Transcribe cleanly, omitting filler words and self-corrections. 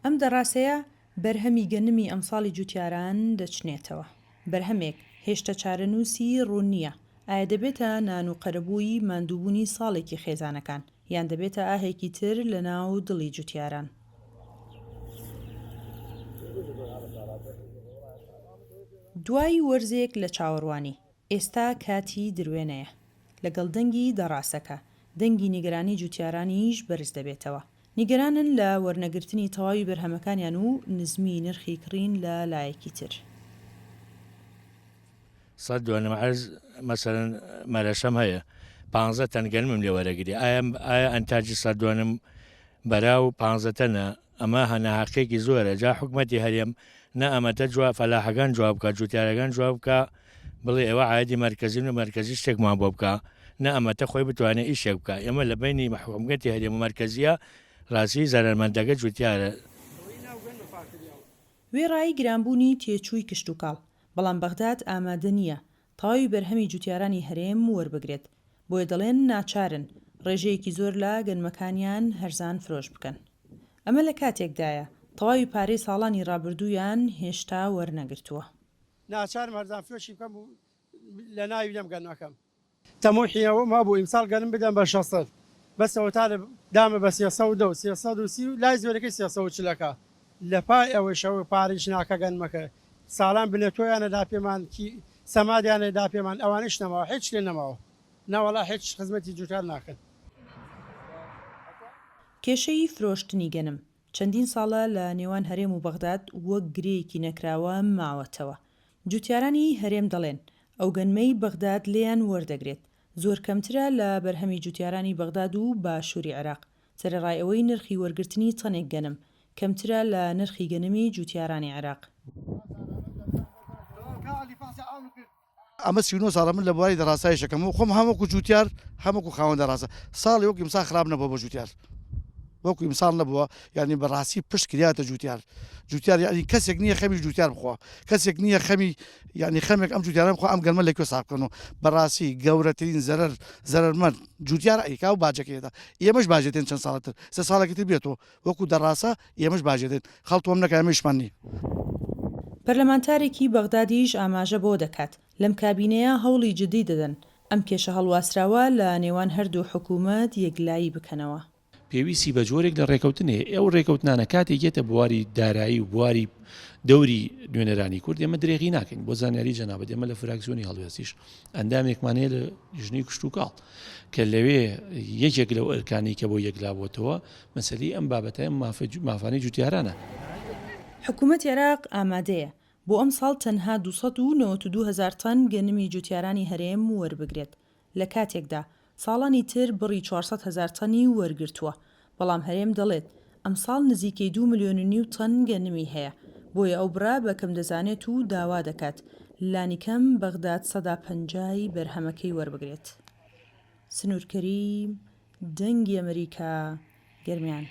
ئەم دەڕاسەیە بەرهەمی گەنمی ئەمساڵی جوتیاران دەچنێتەوە. بەرهەمێک هێشتا چارەنووسی ڕوون نییە، ئایا دەبێتە نان و قەرەبووی ماندووبوونی ساڵێکی خێزانەکان، یان دەبێتە ئاهێکی تر لەناو دڵی جوتیاران؟ دوای وەرزێک لە چاوەڕوانی، ئێستا کاتی دروێنەیە. لەگەڵ دەنگی دەڕاسەکە، دەنگی نیگەرانی جوتیارانیش بەرز دەبێتەوە. نیگەرانن لە وەرنەگرتنی تەواوی بەرهەمەکانیان و نزمیی نرخی کڕین لە لایەکی تر. سەد دۆنم عەرز مەسەلەن مەرەشەم هەیە پانزە تەن گەنمم لێ وەرەگری ئایا ئایا ئەنتاجی سەد دۆنم بەراو پانزە تەنە ئەمە هەناهەقیەکی زۆرە جا حکومەتی هەرێم نە ئەمەتە جواب فەلاحەکان جواب بکا جوتیارەکان جواب بکا بڵێ ئێوە عایدی مەرکەزین و مەرکەزی شتێکمان بۆ بکا نە ئەمەتە خۆی بتوانێ ئیشێک بکا ئێمە لە بەینی حکومەتی هەرێم و مەرکەزیە ڕاستی زەرەرمەندەکە جوتیارە. وێڕای گرانبوونی تێچووی کشتوکاڵ، بەڵام بەغداد ئامادە نییە تەواوی بەرهەمی جوتیارانی هەرێم وەربگرێت، بۆیە دەڵێن ناچارن ڕێژەیەکی زۆر لە گەنمەکانیان هەرزان فرۆش بکەن. ئەمە لە کاتێکدایە تەواوی پارەی ساڵانی ڕابردوویان هێشتا وەرنەگرتووە. ناچارم هەرزان فرۆشی بکەم و لەناوی بدەم گەنمەکەم. تەموحی ئەوەم هەبوو ئیمساڵ گەنم بدەم بە 600 بەس ئەوەتا دامە بە 310 و 330 و لای زۆرەکەی 340 ئەکا لە پای ئەوەیش ئەوە پارەیش ناکا گەنمەکە ساڵان بنەتۆیان ئەدا پێمان کی سەمادیان ئەدا پێمان ئەوانەیش نەماوە هیچ لێ نەماوە نەوەڵا هیچ خزمەتی جوتیار ناکەن. کێشەی فرۆشتنی گەنم چەندین ساڵە لە نێوان هەرێم و بەغداد وەک گرێیەکی نەکراوە ماوەتەوە. جوتیارانی هەرێم دەڵێن، ئەو گەنمەی بەغداد لێیان وەردەگرێت، زۆر کەمترە لە بەرهەمی جوتیارانی بەغداد و باشوری عێراق، سەرەڕای ئەوەی نرخی وەرگرتنی تەنێک گەنم، کەمترە لە نرخی گەنمی جوتیارانی عێراق. ئەمە 39 ساڵە من لە بواری دەڕاسایش ئەکەم و خۆم هەم وەکو جوتیار هەم وەکو خاوەن دەڕاسە ساڵی وەکو ئیمساڵ خراپ نەبووە بۆ جوتیار وەکو ئیمساڵ نەبووە یعنی بەڕاستی پشت کریاتە جوتیار جوتیار یعنی کەسێک نییە خەمی جوتیار بخوا کەسێک نییە خەمی یعنی خەمێک ئەم جوتیارە بخوا ئەم گەرمە لە کوێ ساف بکەن و بەڕاستی گەورەترین زەرەر زەرەرمەند جوتیار ئەیکا و باجەکەیدا ئێمەش باجێتێن چەند ساڵتر سێ ساڵێکی تر بێتەوە وەکو دەڕاسە ئێمەش باجێتێن خەڵتۆم نەکا ئێمەیشمان نییە. پەرلەمانتارێکی بەغدادیش ئاماژە بەوە دەکات، لەم کابینەیە هەوڵی جدی دەدەن ئەم کێشە هەڵواسراوە لە نێوان هەردوو حکوومەت یەکلایی بکەنەوە. پێویستی بە جۆرێک لە ڕێکەوتن هەیە، ئەو ڕێکەوتنانە کاتێک یەتە بواری دارایی و بواری دەوری نوێنەرانی کورد ئێمە درێغی ناکەین بۆ زانیاری جەنابەت ئێمە لە فراکسیۆنی هەڵوێستیش ئەندامێکمان هەیە لە لیژنەی کشتوکاڵ کە لەوێ یەکێک لەو ئەرکانی کە بۆ یەکلابووەتەوە مەسەلەی ئەم بابەتە مافانی جوتیارانە. حکومەتی عێراق ئامادەیە بۆ ئەمساڵ تەنها 292 هەزار تەن گەنمی جوتیارانی هەرێم وەربگرێت، لە کاتێکدا ساڵانی تر بڕی 400 هەزار تەنی وەرگرتووە، بەڵام هەرێم دەڵێت، ئەمساڵ نزیکەی دوو ملیۆن و نیو تەن گەنمی هەیە، بۆیە ئەو بڕە بە کەم دەزانێت و داوا دەکات لانیکەم بەغداد 50% ی بەرهەمەکەی وەربگرێت. سنوور کەریم، دەنگی ئەمریکا، گەرمیان.